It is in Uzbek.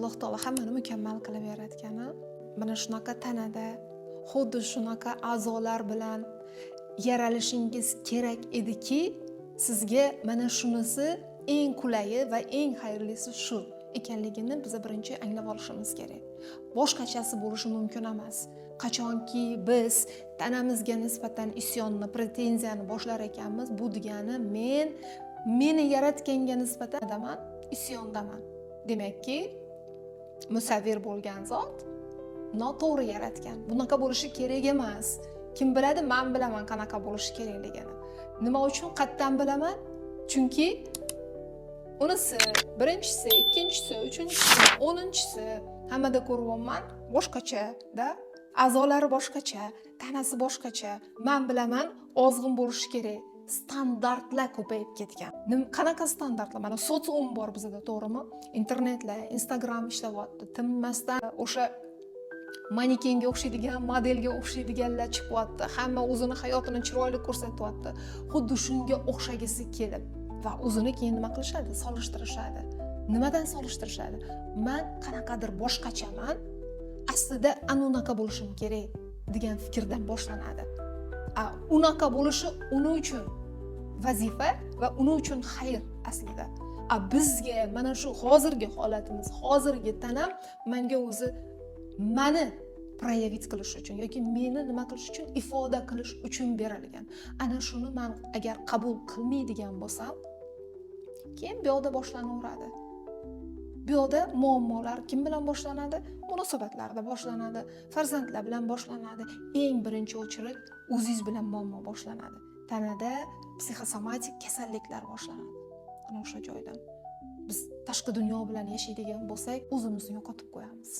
Alloh taolo hammani mukammal qilib yaratgani, mana shunaqa tanada, xuddi shunaqa a'zolar bilan yaralishingiz kerak ediki, sizga mana shunisi eng qulayi va eng xayrlisi shu ekanligini biza birinchi anglab olishimiz kerak. Boshqachasi bo'lishi mumkin emas. Qachonki biz tanamizga nisbatan isyonni, pretenziyani boshlar ekanmiz, bu degani men meni yaratganga nisbatan isyondaman. Demakki, musavvir bo'lgan zot noto'g'ri yaratgan, bunaqa bo'lishi kerak emas. Kim biladi? Man bilaman qanaqa bo'lishi kerakligini. Nima uchun, qayerdan bilaman? Chunki unisi birinchisi, ikkinchisi, uchinchisi, 10-inchisi, hammada ko'ryapman boshqacha-da, a'zolari boshqacha, tanasi boshqacha. Man bilaman, ozg'in bo'lishi kerak. Standartlar ko'payib ketgan. Qanaqa standartlar? Mana sotsium bor bizada, to'g'rimi? Internetlar, Instagram ishlayapti tinmasdan. O'sha manekenga o'xshaydigan, modelga o'xshaydiganlar chiqyapti. Hamma o'zini hayotini chiroyli ko'rsatyapti, xuddi shunga o'xshagisi kelib va o'zini keyin nima qilishadi? Solishtirishadi. Nimadan solishtirishadi? Man qanaqadir boshqachaman, aslida ana unaqa bo'lishim kerak degan fikrdan boshlanadi. A unaqa bo'lishi uni uchun vazifa va uni uchun xayr aslida. A bizga mana shu hozirgi holatimiz, hozirgi tanam manga o'zi mani проявить qilish uchun yoki meni nima qilish uchun, ifoda qilish uchun berilgan. Ana shuni man agar qabul qilmaydigan bo'lsam, keyin bu yoqda boshlanaveradi. Bu yoqda muammolar kim bilan boshlanadi? Munosabatlarda boshlanadi, farzandlar bilan boshlanadi. Eng birinchi очередь o'zingiz bilan muammo boshlanadi. Tanada psixosomatik kasalliklar boshlanadi ana o'sha joydan. Biz tashqi dunyo bilan yashaydigan bo'lsak, o'zimizni yo'qotib qo'yamiz.